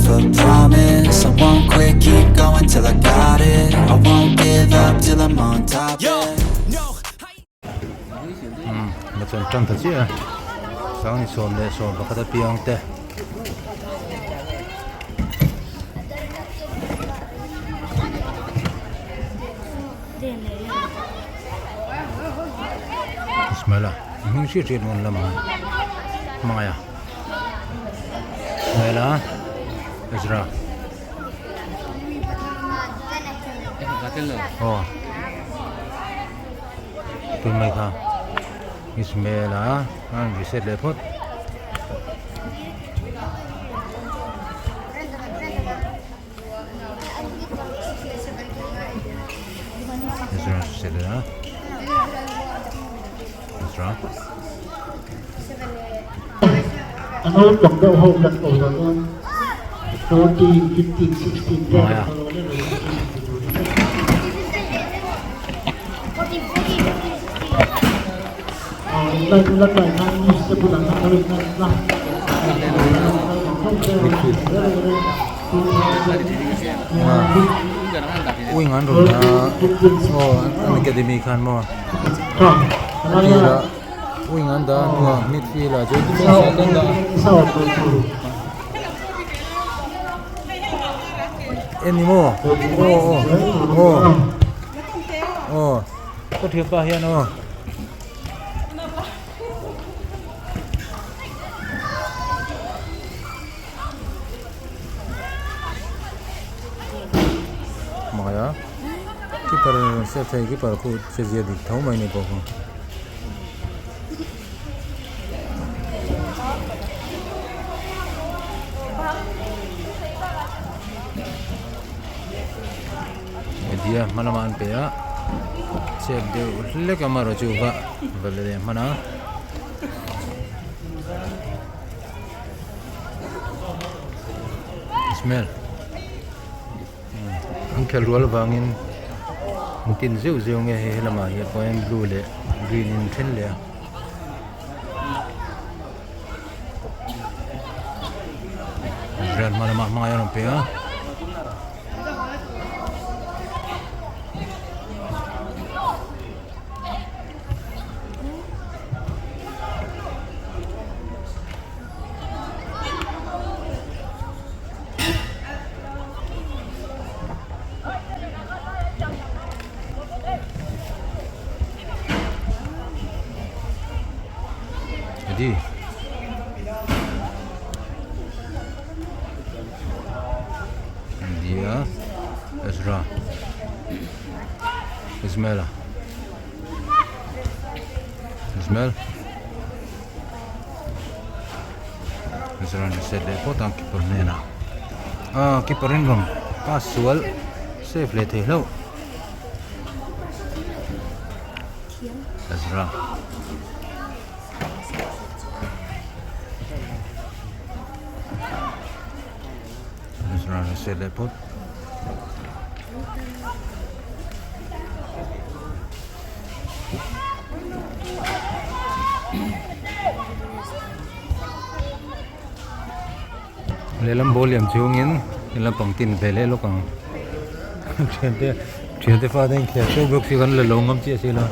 life a promise I won't quit, keep going till I got it I won't give up till I'm on top, yeah Umm chuan tan ta chiah a sangni sawm leh sawm pakhat a piang te. Ismail a hming hriat hriat an lam ang hmangaih a Ismail a Ezra aw tun mai kha Ismail a a rawn reset leh phawt. A naupang deuh ho kan ko ta chuan 14, 15, 16 vel a lo la registration ti tur hi. Wing an rawn a aw an academy khan maw tirah wing an dah a hnuah midfield ah chuan defence ah te an dah a en ni maw aw aw aw aw ka thianpa hian aw. Hmai a keeper save thei keeper khu che zia dik tho mai ni bawk a. Media hma lamah an pe a chep deuh hlek amaherawh chu va va la leh hman a. Smell an khelh rual avangin an tin zeuh zeuh nge hei helamah hian pawhin blue leh green in then leh a. Israel hma lamah hmai a rawn pe a. Eddie. India Ezra Ismaila Ismail Ezra an set leh phawt a keeper hnenah ah keeper in rawn pass sual save leh thei hlauh Ezra. Ezra an set leh phawt. Lehlam ball liam chungin lampang tin ve leh lawk ang thiante thiante fate in khel teuh bawk si kan la lo ngam chiah si lo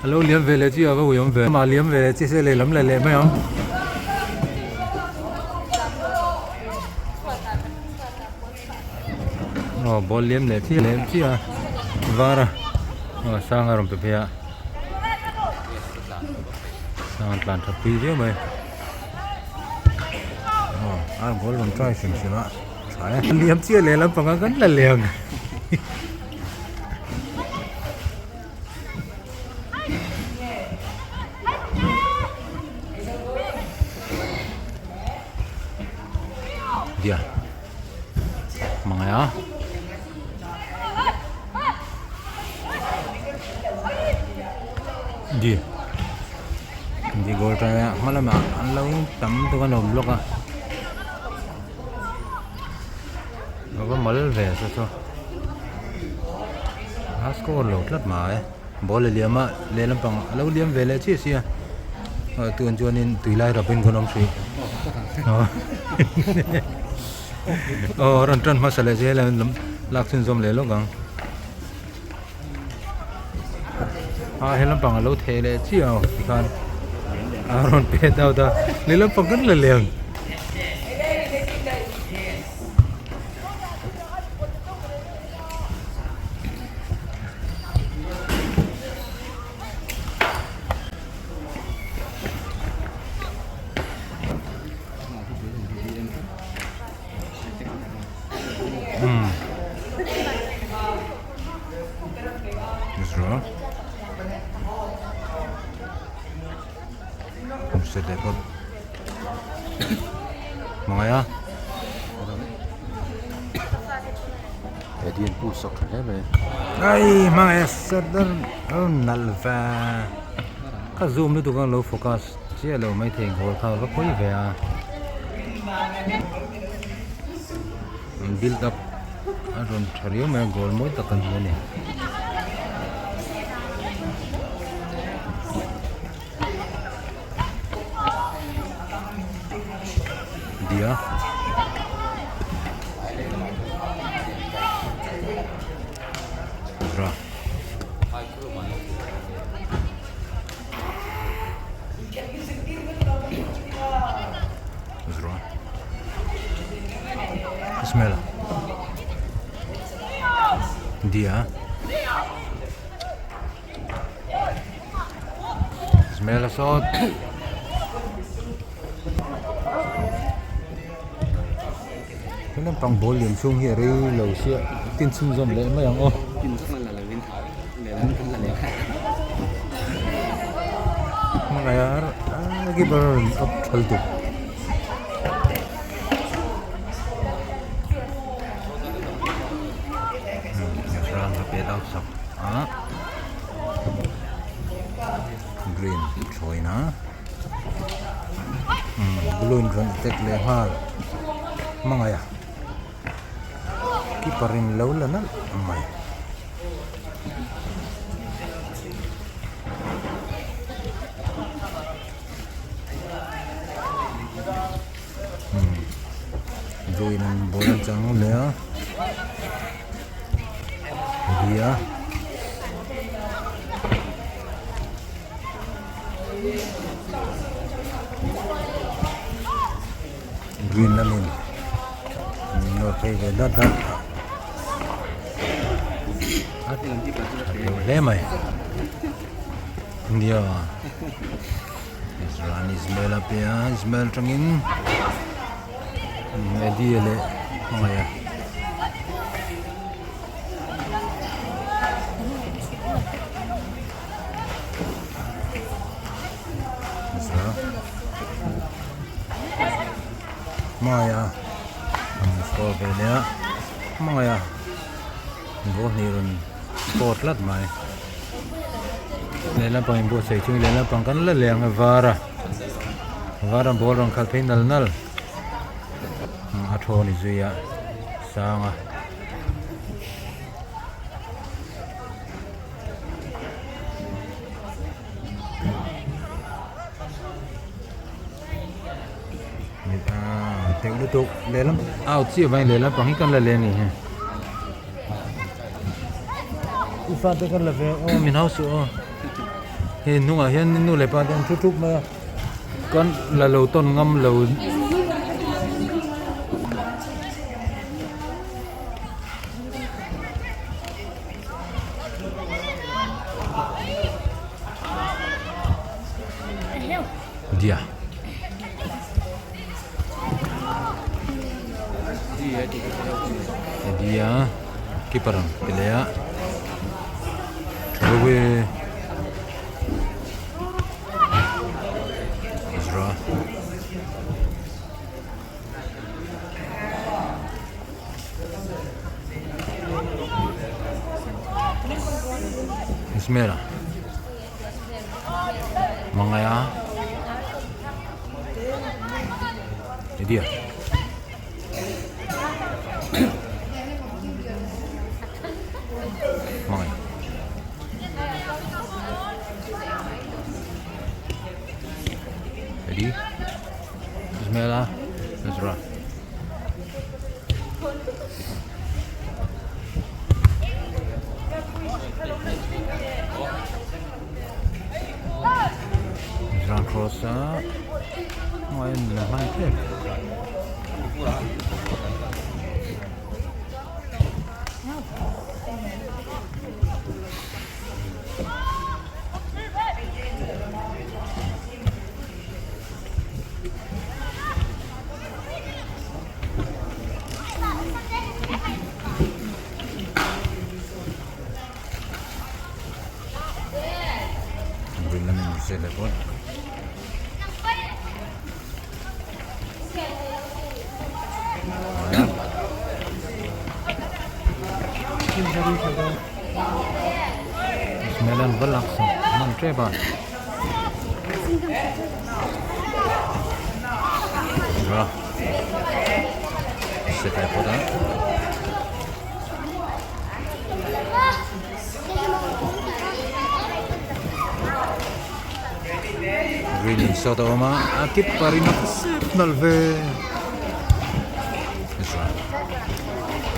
a lo liam ve leh chiah a va ui awm ve amah liam ve leh chiah se lehlam leh leh mai ang. Aw ball liam leh chiah leh chiah a var a aw sang a rawn pe phei a sang an tlan that pui viau mai aw a ball rawn try hrim hrim a tha e liam chiah leh lampang a kan la leng. Dia hmangaih a di di goal try a hma lamah an lo tam tuk a nuam lawk a a va mal ve se chu a score lo tlat mai ball a liam a lehlam pang a lo liam ve leh chiah sia. Tun chuanin tui lai rapin kan awm hrih. Aw rawn tan hmasa leh zel a lak chhunzawm leh lawk ang. A he lampang a lo theh leh chiah a tikhan a rawn pet out a leh lampang kan la leng. Ka zoom lutuk a lo focus chiah lo maithei goal kha va pawi ve a an build up a rawn tha riau mai a goal mawi tak kan hmu a ni. Dia Ra. Zra. Ismail. Dia. Ismail sawt. He lampang ball lian chhung hi a rei lo sia tin chhunzawm leh mai ang aw. Hmangaih a keeper a rawn up thal tuk. Ram a pet out sak a green thlawina blue in rawn attack leh nghal hmangaih a keeper in lo la nalh mai. Blue in an ball an chang leh a bia. Green lamin an nawr phei ve dat dat a tha teuh hle mai nia Israel Ismael a pe a Ismael atangin Eddie leh Hmangaih a. Hmangaih a an score ve leh a hmangaih a goal hnih rawn score tlat mai lehlam pang inbuatsaih chung lehlam pang kan la leh ang e var a var a ball rawn khalh phei nal nal a thaw ni zui a sang a. Teuh lutuk lehlam out chiah vangin lehlam pang hi kan la leh a ni hi i fate kan la ve aw min hau suh aw hei hnungah hian nu leh pa te an thu thup mai a kan la lo tawn ngam lo. Dia. Dia keeper ang ti leh a Throwe Ezra. Ismail a Mangai a Eddie a Mangai. Ismael-a Ezra. Ezra cross a hnuaiah in la hman tep. Ismail-a'n va laksak hman tep a. Green in shot a awm a a keeper in a sep nalh ve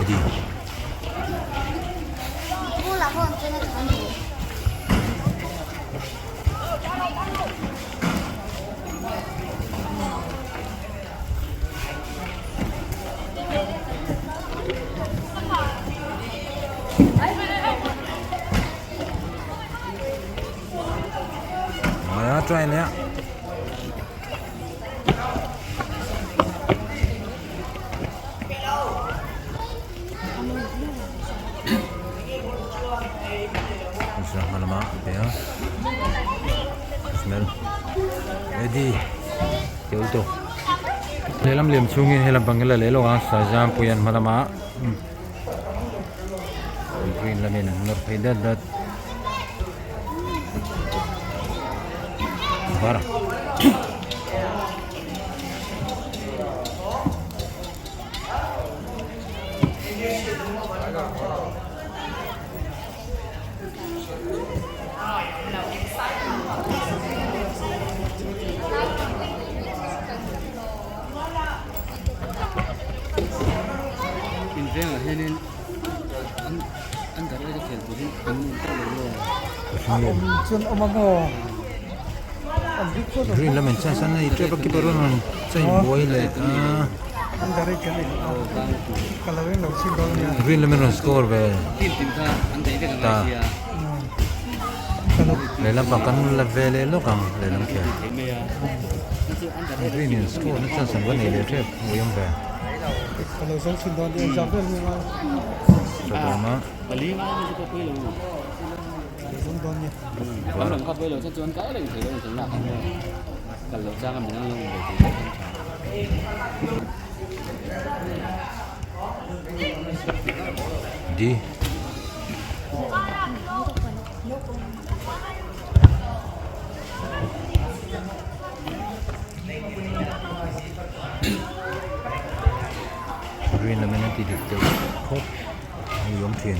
Eddie. Aia try leh a. Hma lama a pe a Ismail Eddie tel tawh lehlam liam chhungin helam pang hi la leh lawk a Saizampuia'n hma lama green lamin an nawr phei dat dat var. In vengah hianin an an dar eka khel turin an in teuh lo maw? Green lamin chance an nei tep a keeper rawn chain buai leh a. Green lamin rawn score ve ta lehlam pang kan la ve leh lawk ang lehlam khian Green in score na chance an va nei leh tep ui awm ve. Chawpawm a. Di. Green lamin a ti dik deuh khawp a ni awm thin.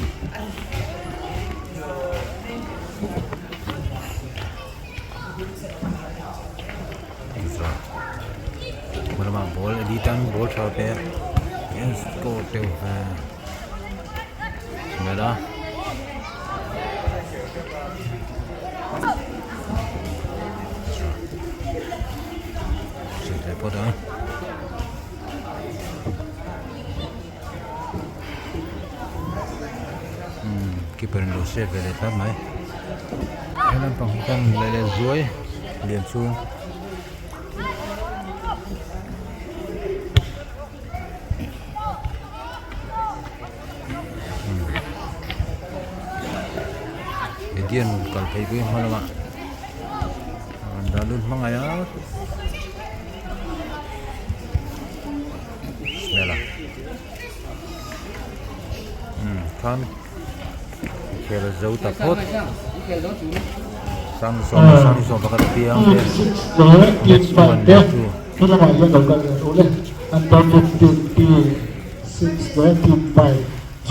Hma lamah ball Eddie tan ball tha pe a an score teuh ve hmel a. Phawt a. Keeper in lo save ve leh tlat mai he lampang hi chuan leh leh zuai lian chhung Edian kal phei pui hma lamah an dah lut hmangaih a. Smell a umm khan khel zo ta phawt sang sawm sang sawm pakhat piang te match one leh two.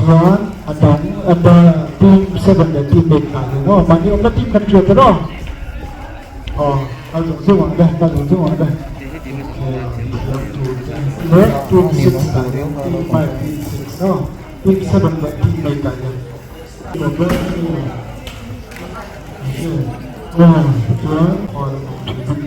Chuan a dang team 7 leh team 8 ah hian aw mahni awmna team kan hriat tawh aw kal zung zung ang le kal zung zung ang le. Thiam tur te leh team 6 ah hian team 5, team 6 aw, team 7 leh team 8 ah hian chuan khawl a awm thin a.